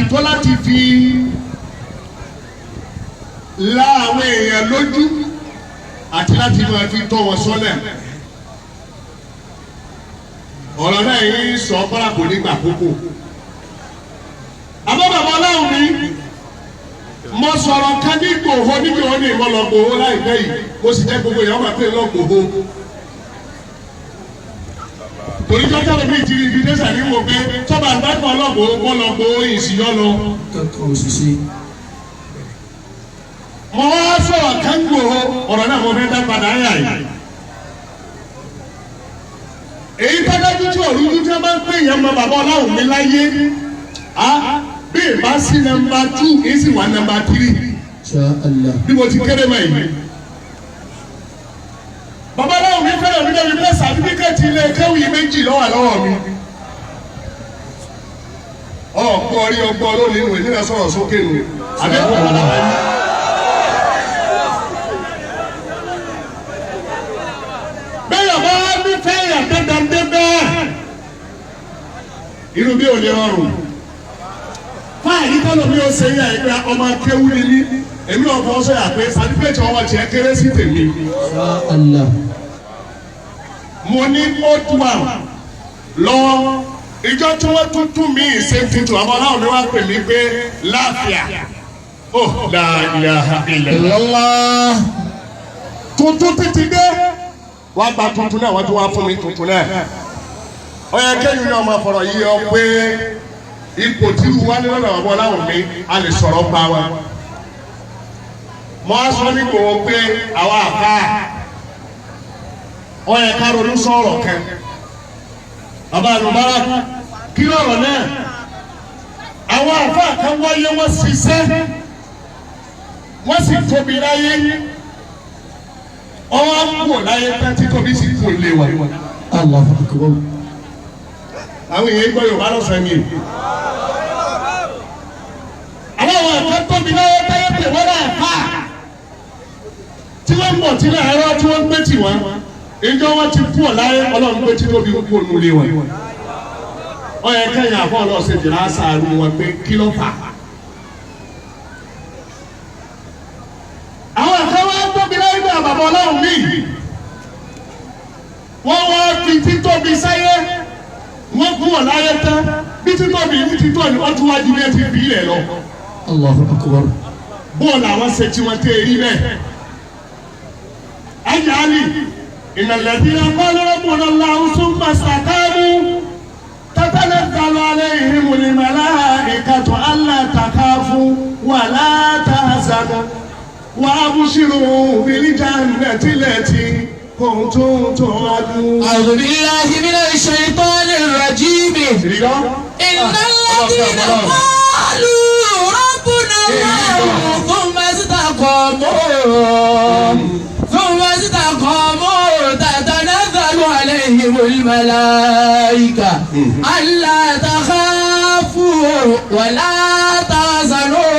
pàtàkì tó láti fi la àwọn èèyàn lójú àti láti máa fi tọ́ wọn sọ́nà. Ọ̀rọ̀ náà yìí sọ kọ́lá kò ní gbà kókó. Àmọ́ bàbá ọlọ́run mi, mo sọ̀rọ̀ kan ní Ìgbòho níbi òní ìmọ̀ lọ Ìgbòho láìpẹ́ yìí, mo sì jẹ́ gbogbo èèyàn máa pè lọ Ìgbòho. Torí jọ́jọ́ mi ti rí ibi dẹ́sẹ̀ ní wo pé tọ́ba àgbàgbọ́ ọlọ́gbòho kọ́ lọ Ìgbòho ìsìyọ́ lọ. Kankan òṣìṣẹ́. Mo wá sọ̀rọ̀ kan Ìgbòho, ọ̀rọ̀ náà mo fẹ́ dá padà yà yìí. Èyí tó dájú tí òrùjú tí wọ́n bá ń pè yẹn mọ bàbá ọláwùn mi láyé á bí ìbá sí number 2 èyí sì wà number 3. Insha Allah. Bí mo ti kéré mọ́ yìí. Bàbá ọláwùn mi fẹ́ràn mi lórí pé certificate ilé kéwì méjì ló wà lọ́wọ́ mi. Ọ̀pọ̀ orí ọgbọ́n lónìí nù, èmi náà sọ̀rọ̀ sókè nù. Àbẹ̀kọ̀ ọ̀la wà ní. Bẹ́ẹ̀ bá ní fẹ́yà dandan dé bẹ́ẹ̀. Irú bí ò lè rọrùn. Fáìlì tọ́lọ̀ mi ò ṣe yẹ ẹgbẹ́ ọmọ akéwú ni mí. Èmi náà fọwọ́ sọ̀yà pé certificate ọwọ́ tiẹ̀ kéré sí tèmi. Insha Allah. Mo ní old one lọ ìjọ tí wọ́n tún tún mí ṣe tuntun, àwọn aláwọ̀ mi wá pè mí pé láàfíà. Oh, la ilaha illallah. Tuntun títí dé. Wọ́n gba tuntun náà, wọ́n tún wá fún mi tuntun náà. Ó yẹ kẹ́yìn náà máa fọ̀rọ̀ yí ọ pé ipò tí wọ́n ní lọ́dọ̀ àwọn aláwọ̀ mi a lè sọ̀rọ̀ pa wa. Mo á sọ ní gbòó pé àwa àfa ó yẹ ká ronú sọ̀rọ̀ kan. Bàbá àlùbárà kí lọ̀rọ̀ náà? Àwọn àfa kan wáyé, wọ́n ṣiṣẹ́, wọ́n sì tóbi láyé. Ọwọ́ kú láyé tán tí tóbi sì kú lé wa. Allahu akbar. Àwọn èèyàn gbọ́ Yorùbá lọ́sàn-án mi. Àwọn kan tóbi láyé táyé pè wọ́n náà fà. Tí wọ́n ń bọ̀ tí láàárọ̀ tí wọ́n ń gbé tì wọ́n. Ìjọ wọn ti kú ọ̀láyé, Ọlọ́run gbé tí tóbi kú ònú lé wọn. Ó yẹ kẹ́yìn àfọ́ ọlọ́ọ̀sẹ̀ jìnnà sàárù wọn pé kí ló fà. Àwọn kan wá tóbi láyé bí àbàbọ̀ Ọlọ́run mi. Wọ́n wá fi títóbi sáyé, wọ́n kú ọ̀láyé tán bí títóbi ní títọ́ ni wọ́n tún wá ju bí ẹ ti fi ilẹ̀ lọ. Allahu akbar. Bóòlù àwọn ṣe tí wọ́n tẹ́ rí bẹ́ẹ̀. Ajá Ali ìnàlẹ́bí akọ́lọ́rọ́bùnà làwọn tún máa ṣàkámú tatanazzalu alayhimul malaikatu alla takhafu wala tahzanu wa abshiru bil jannati allati kuntum tu'adun. أعوذ بالله من الشيطان الرجيم. إن الذين قالوا ربنا الله ثم استقاموا تتنزل عليهم الملائكة ألا تخافوا ولا تحزنوا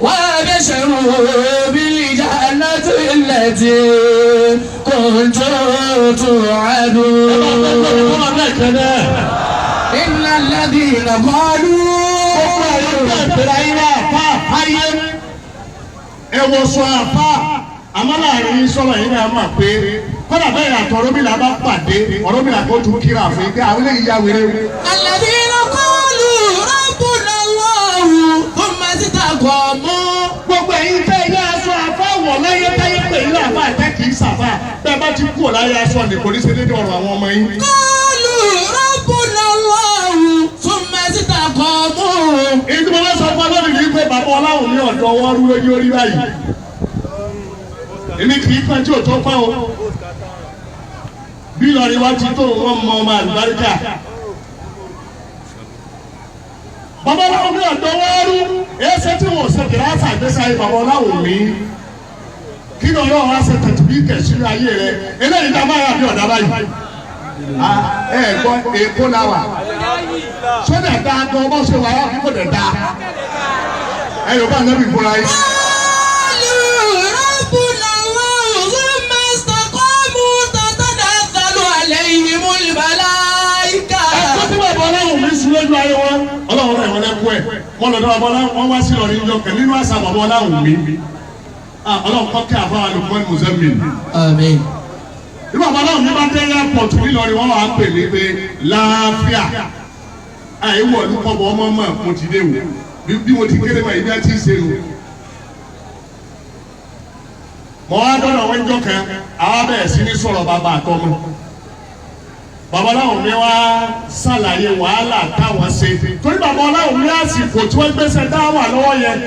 وابشروا بالجنة التي كنتم توعدون. إن الذين قالوا Ẹ wọ sọ àfa àmọ́ láàrin sọ̀rọ̀ yìí náà mọ̀ pé kọ́dà bẹ́ẹ̀ àtọ̀ Ọ̀rúnmìlà bá pàdé, Ọ̀rúnmìlà kó tún kíra fún yín pé àwọn eléyìí ya wèrè o. الذين قالوا ربنا الله ثم استقاموا. Gbogbo ẹ̀yin tẹ́ ilé aṣọ àfa wọ̀ láyé táyé pé ilé àfa àtẹ́ kì í sàfà, bẹ́ẹ̀ bá ti kú ọ̀ láyé aṣọ ní kò ní ṣe déédéé ọ̀rọ̀ àwọn ọmọ yín. قالوا ربنا الله ثم استقاموا. Èyí tí mo bá sọ fún ọlọ́run yìí pé bàbá ọláwùn ní ọ̀dọ́ wọn rú lójú orí báyìí. Èmi kì í pẹ́ tí ò tó pẹ́ o. Bí Ìlọrin wá ti tó wọn mọ ọmọ àlùbáríkà. Bàbá ọláwùn ní ọ̀dọ́ wọn rú ẹsẹ̀ tí wọn ò ṣe kìláàsì àgbésí ayé bàbá ọláwùn mi. Kí ni Ọlọ́run wá ṣe tẹ̀tù bí kẹ̀sínú ayé rẹ? Eléyìí dá báyà bí ọ̀dá báyìí. Ẹ gbọ́ Èkó la wà. Sọ́dà dáa gan ọmọ ṣe wà á kó dẹ̀ dáa. Ẹ yóò bá nẹ́bí fúnra yín. قالوا ربنا الله ثم استقاموا تتنزل عليهم الملائكة. Ẹ̀kọ́ tí bàbá ọlọ́run mi sùn lójú ayé wọn ọlọ́run rẹ̀ wọ́n lẹ́kọ́ ẹ̀ wọ́n lọ́dọ̀ bàbá wọn wá sí Ìlọrin jọ kẹ́ nínú àṣà bàbá ọláwùn mi ọlọ́run kọ́ kí àfa Lukman Muzamil. Àmín. Bí bàbá ọláwùn mi bá dé airport nílọrin wọn wà á pè mí pé láàfíà àìwọ̀ olùkọ́bọ̀ ọmọ mọ̀ mo ti dé wò bí mo ti kéré mọ̀ ibi àti ṣe nù. Mọ̀ wá dọ́dọ̀ wọn jọ kan àwa bẹ̀rẹ̀ sí ní sọ̀rọ̀ bàbá àtọmọ. Bàbá ọláwùn mi wá ṣàlàyé wàhálà táwọn ṣe torí bàbá ọláwùn mi àsìkò tí wọ́n gbéṣẹ́ dá wà lọ́wọ́ yẹn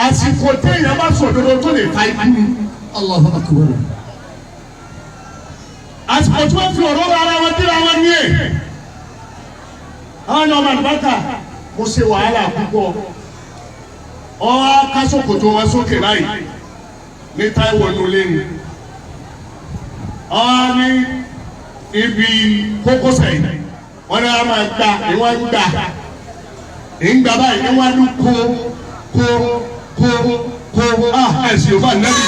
àsìkò téèyàn bá sòdodo tó lè fa ikú ni. Allahu akbar. Àsìkò tí wọ́n fi ọ̀rọ̀ ara wọn díra wọn ní è. Àwọn ọmọ àlùbákà mo ṣe wàhálà púpọ̀ ọ kásòkòtò wọn sókè báyìí ní Táíwò nulẹ̀ ni ọ ní ibi kókósẹ̀ yìí wọ́n ní wọ́n máa gba ìwọ́n ń gbà ìgbà báyìí ní wọ́n ní kó kó kó kó a ẹ̀sìn òfà nẹ́bí.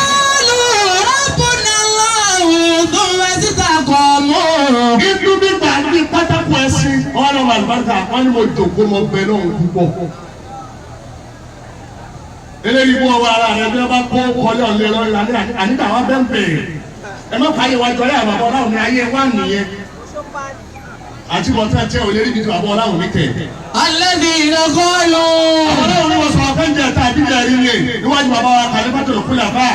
Inú mi gbà ní pátákó ẹ̀sìn wọ́n lọ́wọ́ àlùbáríkà wọ́n ní mo jòkó mo bẹ lọ́hùn púpọ̀. Eléyìí bú ọwọ́ ara rẹ bí wọ́n bá kó kọlẹ́ ọ̀lẹ́ lọ́rùn àníkà wọn bẹ́ẹ̀ bẹ̀rẹ̀. Ẹ má fààyè wájú ọlẹ́ àbàbọ̀ ọláwùn ní ayé wà nìyẹn. Àti bọ̀tá tí ẹ ò lè rí ibi tí bàbá ọláwùn ní kẹ̀. Alladhina qalu. Àwọn ọlọ́run ní wọ́n sọ afẹ́ǹjẹ̀ tá àbíjà rí ni níwájú bàbá wa Khalifatul Khulafa.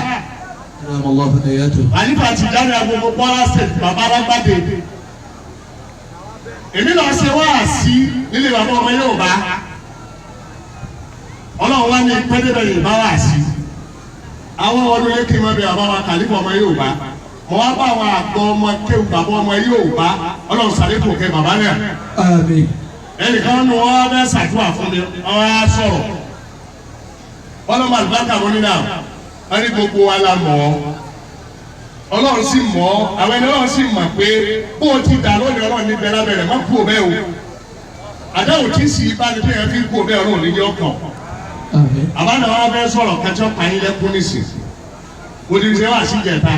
Àlífà ti jáde agogo Kwara State bàbá alágbàdé. Èmi lọ ṣe wáàsí nílé bàbá ọmọ yóò bá. Ọlọ́run wá ní pẹ́ẹ́dẹ́bẹ̀ yìí bá wáàsí. Àwọn ọdún yẹn kí n má bẹ bàbá wa Khalifa ọmọ yóò bá. Mọ̀ wá bá àwọn àgbọ̀ ọmọ kéwù bàbá ọmọ yóò bá. Ọlọ́run sàlékò kẹ bàbá náà. Àmín. Ẹnìkan nu wọn bẹ ṣàdúrà fún mi wọn á sọ̀rọ̀ ọlọ́mọ àlùbáríkà wọn ní náà wọn ní gbogbo wa la mọ̀ ọ́ Ọlọ́run sì mọ̀ ọ́ àwọn ẹni Ọlọ́run sì mọ̀ pé bó o ti dà lónìí Ọlọ́run ní bẹ́ẹ̀ lábẹ́rẹ́ má kú o bẹ́ẹ̀ o àdáwò tí sì bá ní bẹ́ẹ̀ fi kú o bẹ́ẹ̀ Ọlọ́run ní yọ kàn. Àmín. Àbáná wa bẹ sọ̀rọ̀ kẹjọ pààyàn lẹ́kún nísìn odidi wa sì jẹta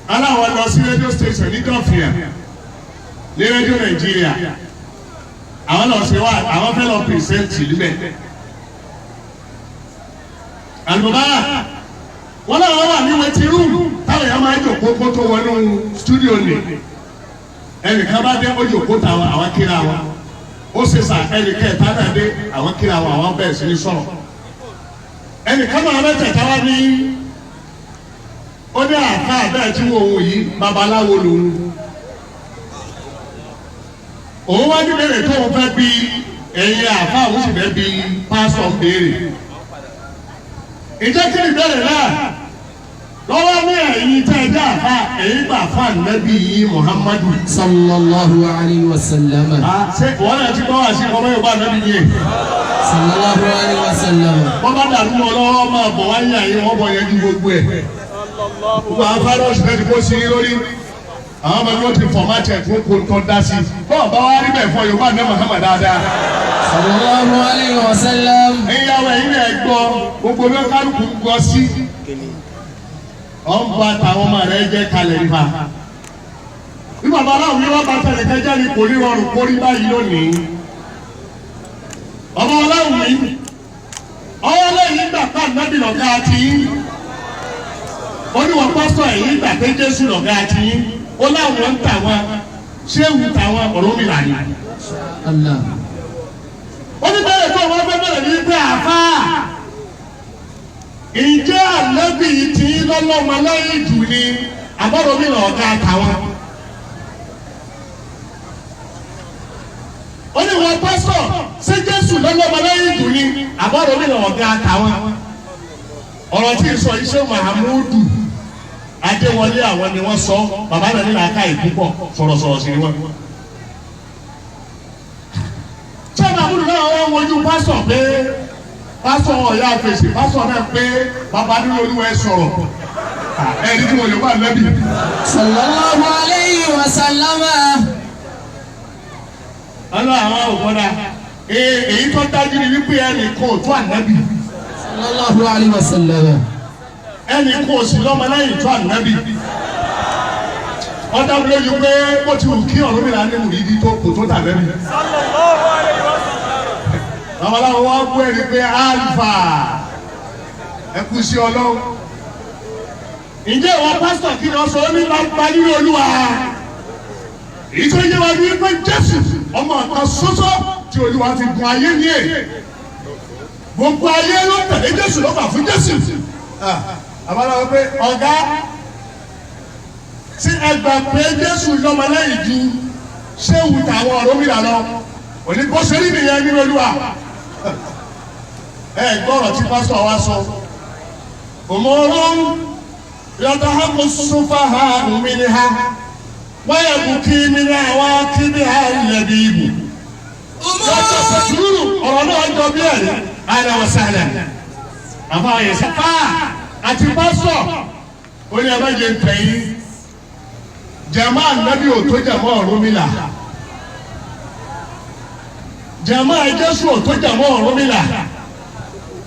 aláwọ̀ lọ sí rédíò station ní dọ́fìà ní rédíò Nàìjíríà àwọn lọ sí wa àwọn fẹ́ lọ pìrìsẹ́ǹtì níbẹ̀ àlùbá wọn náà wà ní waiting room táwọn èèyàn máa ń jòkó kó tó wọnú stúdíò nì ẹnìkan bá dé ó jòkó táwọn àwọn kíra wọn ó ṣe sà ẹnìkan ẹ̀ta náà dé àwọn kíra wọn àwọn bẹ̀rẹ̀ sí ní sọ̀rọ̀ ẹnìkan náà mẹ́tẹ̀ẹ̀ta wá ní ó ní àká bẹ́ẹ̀ tí wọ́n òun yìí babaláwo lòun òun wá ní béèrè tó òun fẹ́ bí ẹ̀yin àfa òun sì fẹ́ bí pásọ̀ béèrè ìjẹ́ kí ni béèrè náà lọ́wọ́ ní ẹ̀yin tẹ́ ẹ jẹ́ àfa ẹ̀yin gbà fún ànábì yìí Muhammadu. Sallallahu alayhi wa sallam. Ṣé wọ́n náà ti gbọ́ wá sí ọmọ Yorùbá ànábì yìí? Sallallahu alayhi wa sallam. Wọ́n bá dàrú wọn lọ́wọ́ máa bọ̀ wáyé àyè wọ́n bọ̀ yẹn ju gbogbo ẹ̀. Gbogbo àwọn fárọ́ọ̀sì náà ti kó sí lórí. Àwọn ọmọ ẹgbẹ́ ti fọ̀mátì ẹ̀ fún kó tó dá sí. Bọ́ọ̀ bá wá rí bẹ́ẹ̀ fọ Yorùbá ní Muhammad dáadáa. Sallallahu alayhi wa sallam. Ìyàwó ẹ̀yin náà gbọ́ gbogbo bí kálukú ń gbọ́ sí. Ọ̀ ń ba tàwọn ọmọ rẹ̀ jẹ́ kalẹ̀ nípa. Bí bàbá aláwọ̀ mi wá bá tẹ̀lé kẹjá ni kò ní rọrùn kó rí báyìí lónìí. Ọmọ aláwọ̀ mi, ọwọ́ lẹ́yìn gbà pa ànábì lọ́gá àti yín. Ó ní wọ́n pásítọ̀ ẹ̀yìn gbà pé Jésù lọ́gá àti yín. Ó láwọn ń tà wọn, ṣéwù tàwọn Ọ̀rúnmìlà ni. Allah. Ó ní bẹ́ẹ̀ tó wọ́n fẹ́ bẹ̀rẹ̀ ní pé àfáà. Ǹjẹ́ ànábì tí lọ́lọ́mọ lẹ́yìn jù ni àbọ̀rọ̀mìlà ọ̀gá àtàwọn? Ó ní wọ́n pásítọ̀ ṣé Jésù lọ́lọ́mọ lẹ́yìn jù ni àbọ̀rọ̀mìlà ọ̀gá àtàwọn? Ọ̀rọ̀ tí ń sọ iṣẹ́ Mahamudu Adéwọlé àwọn ni wọ́n sọ bàbá náà ní làákàyè púpọ̀ sọ̀rọ̀sọ̀rọ̀ sí ni wọ́n. Ṣé Mahamudu náà wọ́n wojú pásítọ̀ pé pásítọ̀ ọ̀yá fèsì pásítọ̀ náà pé bàbá nínú olúwa ẹ sọ̀rọ̀ ẹni tí mo lè wà lẹ́bi. Sallallahu alayhi wa sallam. Ọlọ́ àwọn òkúta èyí tó dájú ni wípé ẹnì kan ò tó ànábì Sallallahu alayhi wa sallam. ẹnì kan ò sì lọ́mọ lẹ́yìn tó ànábì. Ọ̀dà mi lójú pé bó ti wù kí Ọ̀rúnmìlà ní mùrídìí tó kò tó tànábì. Sallallahu alayhi Babaláwo wá gbọ́ ẹni pé alfa ẹ kú sí ọlọ́run. Ǹjẹ́ ìwọ pásítọ̀ kí ni ọ sọ ní bá nínú Olúwa? Èyí tó yé wa ní pé Jésù ọmọ kan ṣoṣo tí Olúwa ti gun ayé ní è. Gbogbo ayé ló tẹ̀lé Jésù ló gbà fún Jésù. Babaláwo pé ọ̀gá tí ẹ gbà pé Jésù lọ́mọlẹ́yìn ju ṣéwù tàwọn Ọ̀rúnmìlà lọ òní bó ṣe rí nìyẹn nínú Olúwa. Ẹ gbọ́rọ̀ tí pásítọ̀ wa sọ. Òmòrò yàtọ̀ sùfàhà òmìnira wáyà bùkí mi ní àwọn kíbi àlẹ́bí ibù. Yàtọ̀ sùúrù ọ̀rọ̀ náà jọ bí ẹ̀rí àlẹ́ wọ̀sálẹ̀. Àfa àyẹ̀sẹ̀ fà àti pásítọ̀ ó ní ẹ má jẹ ntẹ̀yìn. Jàmá ànábì ò tó jàmá Ọ̀rúnmìlà. Jàmá Jésù ò tó jàmá Ọ̀rúnmìlà.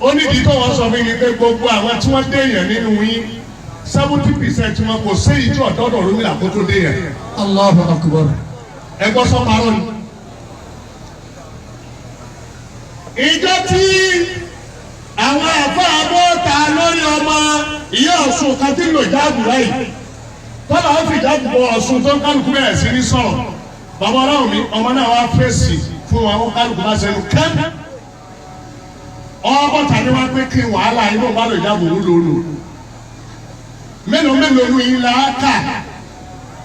Ó ní ìdí tó wọ́n sọ fún mi pé gbogbo àwọn tí wọ́n déèyàn nínú yín 70% wọn kò séyìí tí ọ̀dọ́dọ̀ Ọ̀rúnmìlà kó tó déèyàn. Allahu akbar. Ẹ gbọ́ sọ parọ́ ni. Ìjọ tí àwọn àfọ àbọ̀ta lórí ọmọ ìyá Ọ̀ṣun kan tí ń lò jáàbù láyìí tọ́lá ó fi ìjáàbù bọ Ọ̀ṣun tó ń kálukú bẹ̀rẹ̀ sí ní sọ̀rọ̀. Bàbá ọlọ́run mi ọmọ náà wá fèsì fún wọn ó kálukú bá sẹ́nu kẹ́. Ọbọ̀ tàbí wá pé kí wàhálà inú bá lò ìjáàbù ń lò lò. Mélòó mélòó lu yín la kà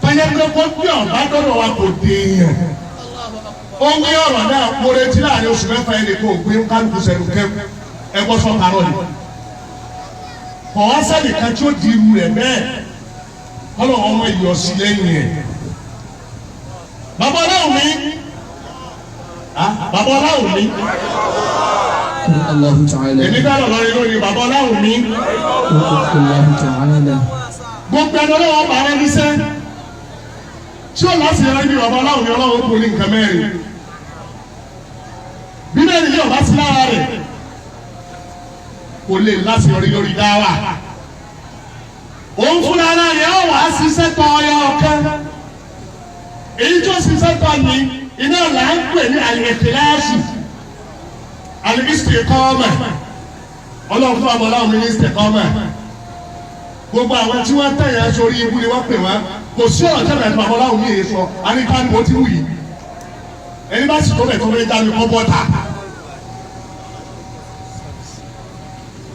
tọ́jà pé kó bí ọ̀bá dọ́dọ̀ wa kò déèyàn. Ó wí ọ̀rọ̀ náà mo retí láàrin oṣù mẹ́fà ẹni kò gbé kálukú sẹ́nu kẹ́ ẹ gbọ́ sọ parọ́ ni. Kọ̀ wá sẹ́nìkan tí ó di irú rẹ̀ bẹ́ẹ̀ kọ́lọ̀ ọmọ ìyọ̀ sí lẹ́yìn ẹ̀. Bàbá ọlọ́run mi bàbá ọlọ́run mi Allahu ta'ala. èmi bá lọ lórí lórí bàbá ọlọ́run mi. Allahu ta'ala. Gbogbo ẹni ọlọ́wọ́ bá rẹ níṣẹ́ tí ó láti rẹ níbi bàbá ọlọ́run mi ọlọ́run kò ní nǹkan mẹ́rin. Bí bẹ́ẹ̀ ni yóò bá sí lára rẹ̀ kò lè láti rí lórí dáwà. Òun fúnra ara rẹ̀ ó wàá ṣiṣẹ́ tọ ọyọ ọ̀kan. Èyí tó ṣiṣẹ́ tọ ni iná là ń pè ní al-ikhlasu al-istiqama. Ọlọ́run fún àwọn ọlọ́run mi ní istiqama. Gbogbo àwọn tí wọ́n tẹ̀yà sórí ibú ni wọ́n pè wọ́n. Kò sí ọ̀rọ̀ tẹ̀lé ẹ̀fọ́ àwọn ọlọ́run mi yìí sọ, àníká ni mo ti wù yìí. Ẹni bá sì tó bẹ̀ tó fẹ́ já mi kọ́ bọ́ta.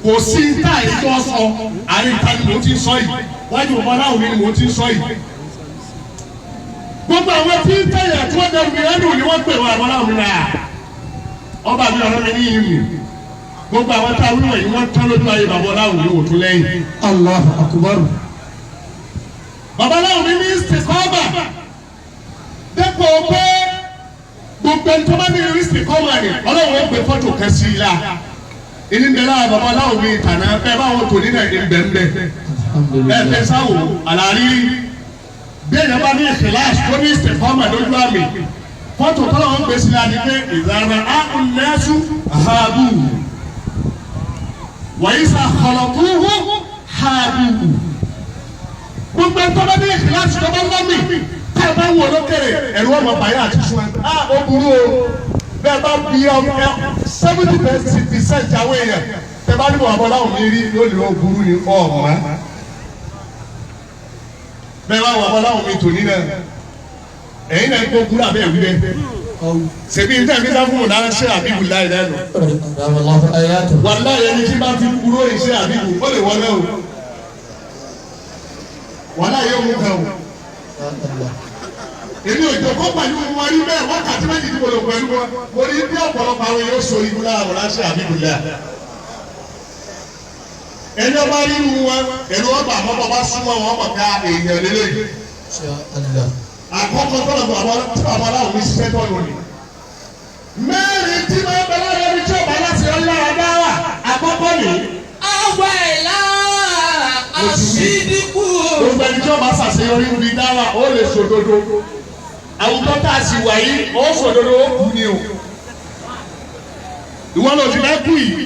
Kò sí tá ìjọ sọ, àníká ni mo ti sọ yìí. Wájú ọlọ́run mi ni mo ti sọ yìí. Gbogbo àwọn tí ń tẹ̀yà tí wọ́n dẹrù ẹnu ni wọ́n pè wọ́n àwọn ọlọ́run mi náà. Ọba mi ọ̀rọ̀ mi ní ìlú. Gbogbo àwọn tá a wíwọ̀ yìí wọ́n tán lójú ayé bàbá ọlọ́run mi ò tún lẹ́yìn. Allahu akbar. Bàbá ọlọ́run mi ní istikọ́mà. Dépò pé gbogbo ẹni tó bá ní istikọ́mà ni ọlọ́run ó gbé fọ́tò kan sí i la. Ìní ń bẹ lára bàbá ọlọ́run mi tànà bẹ́ẹ̀ báwọn tò nínú ẹ̀ ń bẹ̀ ń bẹ̀. Bẹ́ẹ̀ fẹ́ sáwò àlàrí. Bí èèyàn bá ní ìkìláàsì tó ní istikọ́mà lójú àmì. Fọ́tò tọ́lọ́run gbé sí i la ni pé ìlànà àkùnlẹ́sù àhábù. Wàyísà kọlọ̀kúhù hàbù. Gbogbo ẹni tó bá ní ìkìláàsì tó bá lọ́mì tá a bá wò lókèrè ẹ̀rú ọmọ bàyá àti sùn ẹ̀. Á ó burú o bẹ́ẹ̀ bá bí 70% àwọn èèyàn tẹ bá níbo àbọ̀ láwọn mi rí yóò lè ó burú ni ọ̀mọ́. Bẹ́ẹ̀ bá wọ àbọ̀ láwọn mi tò ní náà ẹ̀yin náà ń kó burú àbẹ́ ẹ̀wí bẹ́ẹ̀. Ṣèbí ní tẹ̀mí sáfún mọ̀ náà ṣe àbíkú láì lẹ́nu. Allahu ayatu. Wàláyé ẹni tí bá fi kúrò ìṣe àbíkú ó lè wọlé o. Wàláyé òun kan o. Èmi ò jòkó pẹ̀lú wọn rí bẹ́ẹ̀ wákàtí méjì tí mo lò pẹ̀lú wọn. Mo rí bí ọ̀pọ̀lọpọ̀ àwọn èèyàn sọ ibú lára wọn láṣẹ àbíkú láà. Ẹni ọba ríru wọn, ẹ̀rù ọba àmọ́ bá súnmọ́ wọn mọ̀ ká èèyàn lélẹ́yìí. Allah. Àkọ́kọ́ tọ́lọ̀ bàbá tí bàbá aláwọ̀ mi ṣiṣẹ́ tọ́lọ̀ ni. Mẹ́rin tí máa ń bẹ lára ẹni tí ọba láti ọlọ́ra dá wà àkọ́kọ́ ni. Awẹ́lá àṣídìkú. Gbogbo ẹni tí ọba ṣàṣeyọrí níbi dá wà ó lè ṣòdodo. Àwùjọ tá a sì wà yìí ó ṣòdodo ó kú ni o. Ìwọ ló ti fẹ́ kú yìí.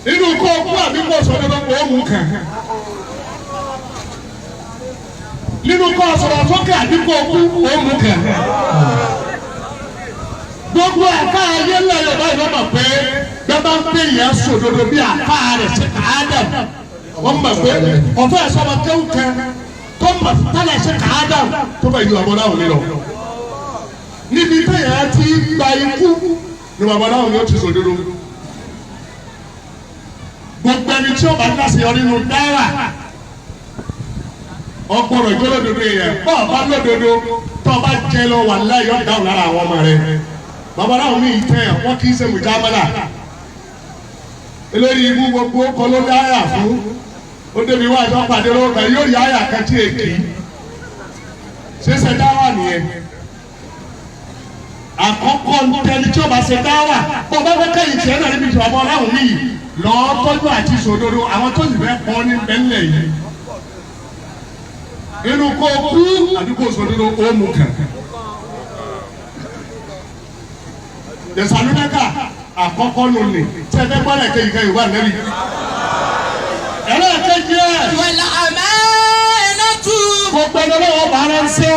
Inú kó kú àbí kó ṣòdodo kó mú kàn. Nínú kọ́ sọ̀rọ̀ sókè àdínkù òkú òmù kẹ̀. Gbogbo àfa ayé ńlá Yorùbá yìí lọ́mọ̀ pé bẹ́ẹ̀ bá ń pè yẹn sòdodo bí àfa rẹ̀ ṣe kà á dà. Wọ́n mọ̀ pé ọ̀fẹ́ ẹ̀sọ́ kéwù kẹ́ tó mọ̀ tálẹ̀ ṣe kà á dà tó bá ìlú àbọ̀dáhùn mi lọ. Níbi téèyàn ti gba ikú ni babaláwo ni ó ti sòdodo. Gbogbo ẹni tí ó bá láṣeyọrí nínú dáwà ọgbọ́dọ̀ ìjọlódodo yẹn bá ọba lódodo tó ọba jẹ lọ wà láyé ọdáhùn lára àwọn ọmọ rẹ. Babaláwo mi tẹ ẹ wọn kì í ṣe mùjámálà. Eléyìí ibú gbogbo kọ ló dá àyà fún ó débi wá àjọ pàdé lọ́wọ́ kan yóò rí àyà kan tí èkì ṣẹṣẹ dáwà nìyẹn. Àkọ́kọ́ ntẹni tí o bá ṣe dáwà bó bá fẹ́ kẹ́yìn tiẹ̀ náà níbi ìjọba ọlọ́run mi yìí lọ́ọ́ tọ́jú àti sòdodo àwọn tó sì fẹ́ pọ́n ní bẹ́ńlẹ̀ yìí. Inú kó kú àbí kó sòdodo ó mú kàn. Yẹ̀sánúdẹ́kà àkọ́kọ́ ló lè tí ẹ fẹ́ gbọ́dọ̀ kẹ́yìn kẹ́yìn wà lẹ́yìn. Ẹlẹ́ẹ̀kejì ẹ̀. Wal amanatu. Gbogbo ẹni ọlọ́wọ́ bá rẹ̀ ń ṣe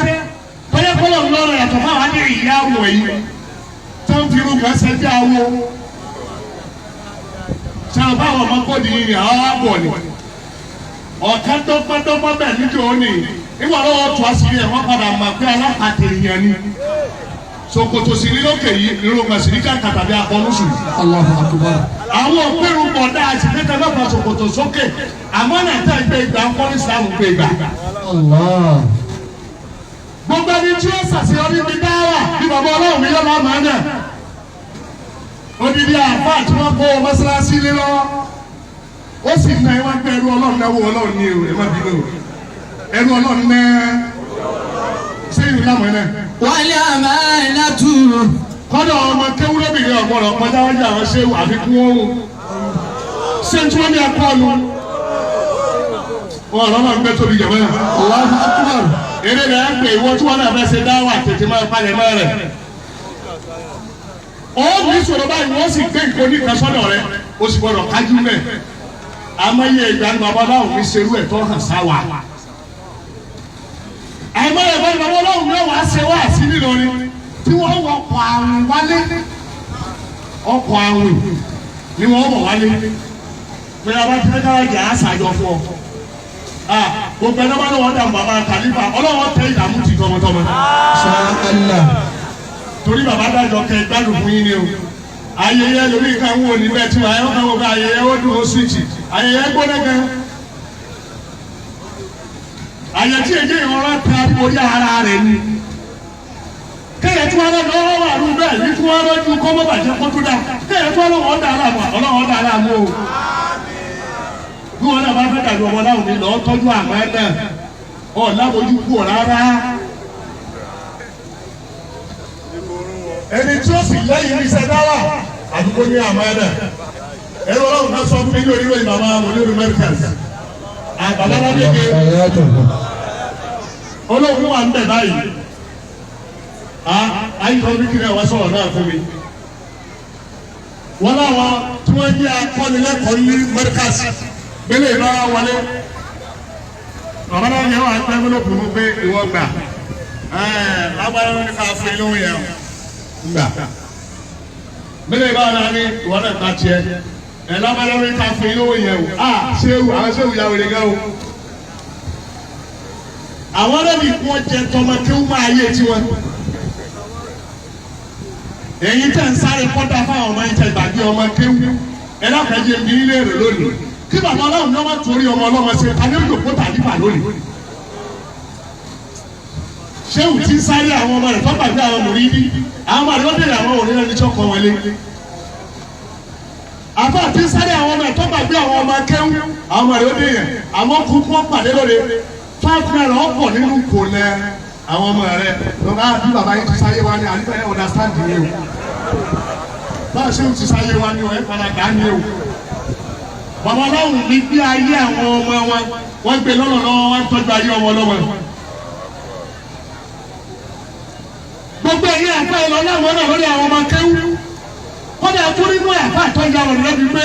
kọ́lẹ́kọ́lọ́ ńlọrọ̀ yàtọ̀ fáwọn á ní ìyá wọ̀nyí tó ń fi irú kan ṣe bí awo. Sọ̀rọ̀ báwọn ọmọ kọ́ọ̀dì yìí àwọn àbọ̀ ni. Ọ̀kan dọ́gbọ́dọ́gbọ́ bẹ̀ níjọ́ òní. Nígbà lọ́wọ́ tó àṣírí ẹ̀ wọ́n padà mọ̀ pé alápàtẹ èèyàn ni. Ṣòkòtò sì ní lókè yìí, irun sì ní kàkà tàbí akọ́nùsù. Allahu akbar. Àwọn òpinnu bọ̀dá àti pẹ́tẹ́ lọ́pàá ṣòkòtò sókè. Àmọ́ náà tẹ́ gbé ìgbà ń kọ́ ní Ìsìlámù gbé ìgbà. Allah. Gbogbo ẹni tí ó ṣàṣeyọrí ní dáwà bí bàbá ọlọ́run mi yọ̀lá màá nà. Odidi àfa tí wọ́n kó mọ́sálásí lé lọ́wọ́. Ó sì ná ẹ wá gbé ẹrú ọlọ́run náwó ọlọ́run ní o, ẹ má bínú o. Ẹrú ọlọ́run náà ṣé ìlú lámọ̀ náà. Wal amanatu. Kọ́dọ̀ ọmọ kéwúrẹ́bìnrin ọ̀gbọ́dọ̀ kọjá wájú àwọn ṣéwù àfikún òun. Ṣé tí wọ́n ní ẹ̀kọ́ nu? Wọ́n ọ̀rọ̀ máa ń gbé tóbi jẹ̀mọ́ náà. Allahu akbar. Eré rẹ̀ ń pè ìwọ tí wọ́n náà fẹ́ ṣe dáwà tètè máa palẹ̀ mọ́ rẹ̀. Ó ní sọ̀rọ̀ báyìí wọ́n sì gbé nǹkan oníkan sọ́dọ̀ rẹ̀ ó sì gbọ́dọ̀ kájú mẹ́. Àmọ́yé ìgbà ni bàbá aláwọ̀ mi ṣerú ẹ̀ tó hàn sáwà. Àìmọye ìgbà ni bàbá aláwọ̀ mi wàá ṣe wá sí Nílọrin tí wọ́n wọ ọkọ̀ àrùn wálé. Ọkọ̀ àrùn ni wọ́n wọ̀ wálé. Pé abájá á ṣàjọ fún ọ. Gbogbo ẹni bá lọ́wọ́ dàmú bàbá kàlífà ọlọ́wọ́ tẹ ìdààmú ti tọmọtọmọ. Insha Allah. Torí bàbá dájọ kẹ gbádùn fún yín ni o. Ayẹyẹ lórí nǹkan wò ní bẹ́ẹ̀ tí wàá yọ káwọn bá ayẹyẹ ó dùn ó swíìtì. Ayẹyẹ gbóná gan. Ayẹyẹ tí èyí ìrora ta orí ara rẹ̀ ni. Kéèyàn tí wọ́n lọ́wọ́ wà lù bẹ́ẹ̀ ní tí wọ́n lọ́jú kọ́ mọ́ bàjẹ́ kó tó dà. Kéèyàn tí wọ́n lọ́wọ́ dà láàmú ọlọ́wọ́ dà láàmú o. Bí wọn náà bá fẹ́ dàbí ọmọ láwùn ní lọ́ọ́ tọ́jú àmọ́ ẹ̀ náà ọ̀ lábojú kú ọ̀ rárá. Ẹni tí ó sì lẹ́yìn iṣẹ́ dáwà àdúgbò ní àmọ́ ẹ̀ náà. Ẹ̀rọ ọlọ́run náà sọ fún mi ní orílẹ̀ èdè bàbá olórí Mẹ́ríkàs. Àbàbá Ládéke olóhùn wà ń bẹ̀ báyìí. Ayíkọ́ mi kiri ẹ̀ wá sọ̀rọ̀ náà fún mi. Wọ́n láwọn tí wọ́n jẹ́ akọ́nilẹ́kọ̀ọ́ ní Mẹ́ríkàs gbélé ìbára wọlé. Bàbá náà yẹ wà gbẹ́gbẹ́lópù mú pé ìwọ gbà. Lágbára ló ní ká fún inú yẹn gbà. Gbélé ìbára náà ní ìwọ náà ká tiẹ̀. Lágbára ló ní ká fún inú yẹn o. Ṣéwù àwọn ṣéwù ya wèrè gan o. Àwọn ọlọ́bì kún ọjẹ tọmọ kí wọ́n máa yé tiwọn. Èyí tẹ̀ ń sáré kọ́dà fáwọn ọmọ yìí tẹ̀ gbàgbé ọmọ kéwù. Ẹ dákẹ́jẹ́ mi nílé rẹ̀ lónìí. Kí bàbá ọlọ́run ní ọmọ torí ọmọ ọlọ́mọ ṣe ta ní òjò kóta nípa lónìí. Ṣéwù tí ń sáré àwọn ọmọ rẹ̀ tó gbàgbé àwọn mùrídí àwọn ọmọ rẹ̀ ó bèrè àwọn òní ẹni tí ó kọ wọlé. Àbá tí ń sáré àwọn ọmọ rẹ̀ tó gbàgbé àwọn ọmọ akéwù àwọn ọmọ rẹ̀ ó dé yẹn àmọ́ kú kú pàdé lóde 5 naira ọ̀pọ̀ nínú kò lẹ àwọn ọmọ rẹ̀ lọ́ba bí bàbá yìí ti sáyé wa ní àlùfẹ́ ẹ̀ understand yìí o. Báwo ṣéwù ti sáyé wa ní o ẹ̀ padà gbà ní o. Bàbá ọlọ́run mi gbé ayé àwọn ọmọ wọn wọ́n gbé lọ́nà lọ́wọ́ wọ́n tọ́jú ayé ọmọ lọ́wọ́. Gbogbo ẹ̀yin àfa ẹ̀ lọ láwọn náà lórí àwọn ọmọ kéwú. Kọ́dà tó nínú àfa àtọ́jú àwọn ọ̀rẹ́ bíi pé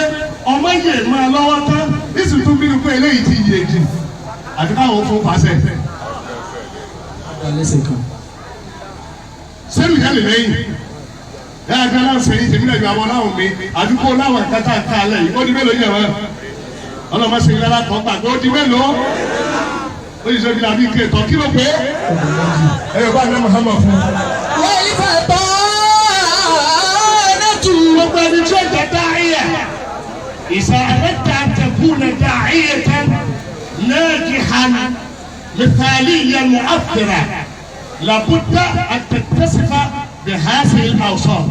ọmọ yè máa lọ́wọ́ tán nísì tún bínú pé eléyìí ti yè jì àti káwọn fún fàṣẹ. Sẹ́nu ìyá lè lẹ́yìn. Ẹ̀ka náà sẹ́yìn tèmi náà yọ àwọn láwọn mi àdúgbò láwọn kẹta ká alẹ́ yìí ó di mélòó yẹ wọ́n ọlọ́mọ sẹ́yìn lára kọ́ gbàgbé ó di mélòó ó yìí sọ́bi làbí ike tán kí ló pé ẹ yóò bá ní Muhammad fún. والفطانة Gbogbo ẹni tí ó jẹ dáhìá ìsà ẹ̀ta tẹ̀kúnà dáhìá tán najihan mithaliyan mu'athira làbúdà àtẹ̀tẹ̀sífà bihasi al-awsaf.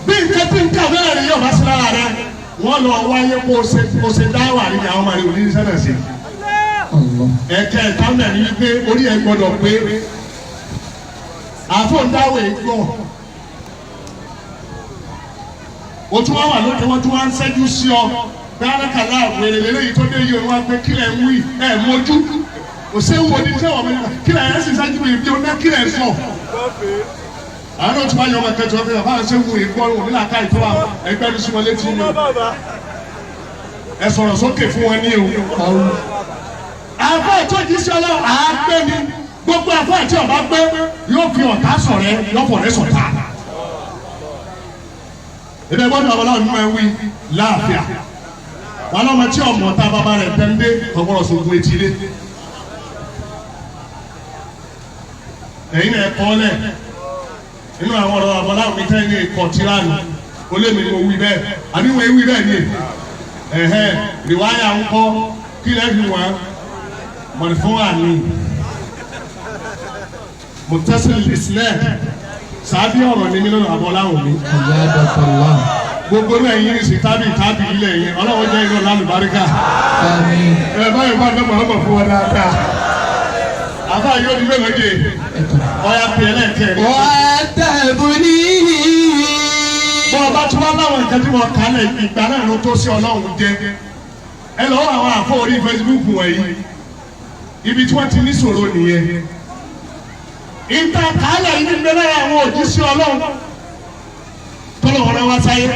Bí nǹkan tí nǹkan bẹ́ẹ̀ ni yóò bá sí lára rẹ wọ́n lọ wáyé kó o ṣe dáwà ní àwọn ọmọ rẹ òní sẹ́nà sí. Allah. Ẹ̀kẹ́ ẹ̀ta náà ní wípé orí ẹ̀ gbọ́dọ̀ pé àfọ̀ndáwò gbọ́. O tún wá wà lóde wọ́n tún wá ń ṣẹ́jú sí ọ gbárakàlà wèrè lélẹ́yìí tó dé yìí wọ́n á pé kílẹ̀ ń wí ẹ̀ mójú kò séwu odi tí wọ́n mẹ́ta kílẹ̀ ẹ̀ sì ṣáájú mi bí o ná kílẹ̀ sọ. Àwọn náà tún wá yọ ọmọ kẹjọ pé bàbá ṣe wù ìgbọ́ òun nílà ká ìtọ́ àwọn ẹgbẹ́ ní súnmọ́ létí ni o. Ẹ sọ̀rọ̀ sókè fún wọn ní o. Àfọ àti òjíṣẹ́ Ọlọ́run àágbé ni gbogbo àfọ àti ọba gbé yóò fi ọ̀tá sọ̀rẹ́ yóò fọ̀rẹ́ sọ̀tá. Ibẹ̀ gbọ́dọ̀ ọlọ́run mú ẹ wí láàfíà. Wọn lọ́mọ tí ọmọ ọ̀tá bàbá rẹ̀ tẹ́ńdé ọgbọ́dọ̀ sógun etí lé. Ẹ̀yin náà kọ́ lẹ̀ nínú àwọn ọ̀rọ̀ àbọ̀láwọ̀ mi tẹ́yìn ní ikọ̀ tíráàlù ó lé mi mo wí bẹ́ẹ̀ àbí wọ́n wí bẹ́ẹ̀ ni ẹ̀hẹ́ rìwáyà ń kọ́ kí lẹ́ fi wọ́n mọ̀nìfún àní mọ̀tẹ́sílì ìsìlẹ̀ sàbí ọ̀rọ̀ ní mílíọ̀nù àbọ̀láwọ̀ mi Ayadakallah. gbogbo náà yín ní sí tábì tábì ilẹ̀ yẹn ọlọ́wọ́ jẹ́ iná lálùbáríkà Àmín. ẹ báyìí bá dọ́gba ọmọ fún wọn dáadáa àbá yóò di mélòó dé ọ̀yà pè é lẹ́ẹ̀kẹ́ والتبليغ bọ́ ọba tí wọ́n láwọn nǹkan tí wọ́n kà á lẹ̀ ìgbà náà ló tó sí ọlọ́run jẹ́ ẹ lọ́wọ́ àwọn àfọ orí Facebook wọ̀nyí ibi tí wọ́n ti ní sọ̀rọ̀ nìyẹn ìta kàálẹ̀ yìí ń bẹ lára àwọn òjíṣẹ́ ọlọ́run tọ́lọ̀ wọn wá sáyé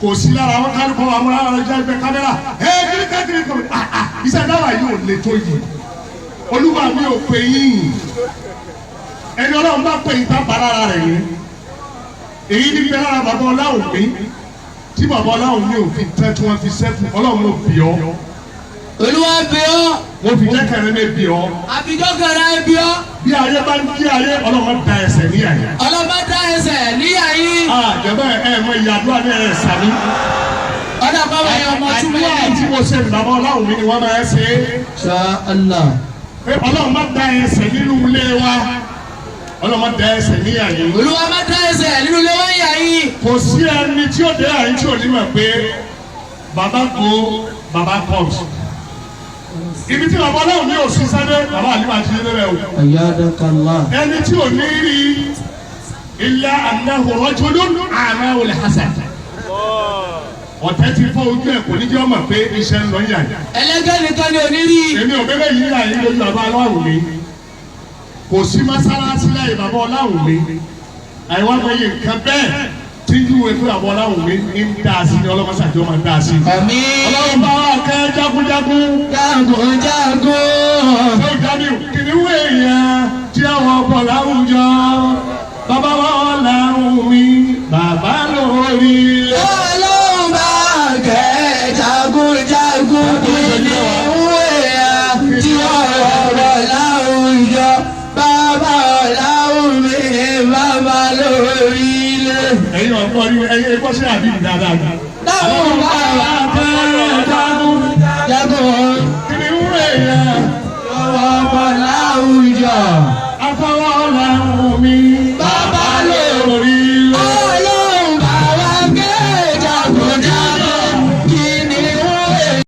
kò sí lára wọn kálukọ́ àwọn ará ọjà ẹgbẹ́ kámẹ́rà ẹ kiri kákiri kọ̀ àà iṣẹ́ dáwà yìí ò lè tó yìí olúwa mi ò pè yín ẹni ọlọ́run bá pè yín tá bá lára rẹ̀ yín èyí ní bẹ lára bàbá ọláhùn mi tí bàbá ọláhùn mi ò fi tẹ́ tí wọ́n fi sẹ́kù ọlọ́run ò bì ọ́ Olúwa bí ọ́ wọ́n fi jẹ́ kẹrin mi bì ọ́ àbíjọ́ kẹrẹ bí ọ́ bí ayé bá ń kí ayé ọlọ́run da ẹsẹ̀ ní àyè. ọlọ́mọ dá ẹsẹ̀ níyà yín àjẹbẹ́ ẹ mọ ìyàdúrà ní ẹ sàmí. ọ̀dà bàbá yẹn ọmọ túmọ̀ àdúrà ẹ̀ tí mo ṣe bàbá ọláhùn mi ni wọ́n máa ń ṣe é. Sha Allah. pé ọlọ́run má da ẹsẹ̀ nínú ilé wa ọlọ́run má da ẹsẹ̀ ní àyè. Olúwa má dá ẹsẹ̀ nínú ilé wọn yà yín kò sí ẹni tí ó dé àyè tí ò ní mọ̀ pé bàbá go bàbá comes. Ibi tí bàbá ọlọ́run mi ò sí sáré bàbá àlùmọ̀ àti ilé rẹ̀ o. Ayadakallah. Ẹni tí ò ní rí ilá annahu rajulun a'mahu al-hasad. Ọ̀tẹ̀ ti fọ́ ojú ẹ̀ kò ní jẹ́ ọmọ pé iṣẹ́ ń lọ yà yà. ẹlẹ́gẹ́ nìkan ni òní rí Èmi ò bẹ́bẹ̀ yìí yà yín lójú bàbá ọlọ́run mi. Kò sí mọ́sálásí láyé bàbá ọlọ́run mi. Àìwá mọ iye nǹkan bẹ́ẹ̀ tí ń júwe pé bàbá ọlọ́run mi ń dá sí ni ọlọ́mọṣàjọ́ máa ń dá sí. Àmín. Ọlọ́run bá wà kẹ́ jagunjagun. Jagun jagun Ṣé ìdábì kìnìún èèyàn tí àwọn ọkọ̀ láwùjọ? Bàbá wa ọ̀làrùn mi, bàbá lórí. Ọlọ́run bá kẹ́ jagun jagun kìnìún èèyàn tí ọ̀rọ̀ bọ̀ láwùjọ bàbá ọ̀làwùn mi bàbá lórí ilé. Ẹ̀yin ọ̀pọ̀ ni ẹ̀yin ẹ̀kọ́ sí àbí dáadáa. Dáhùn bá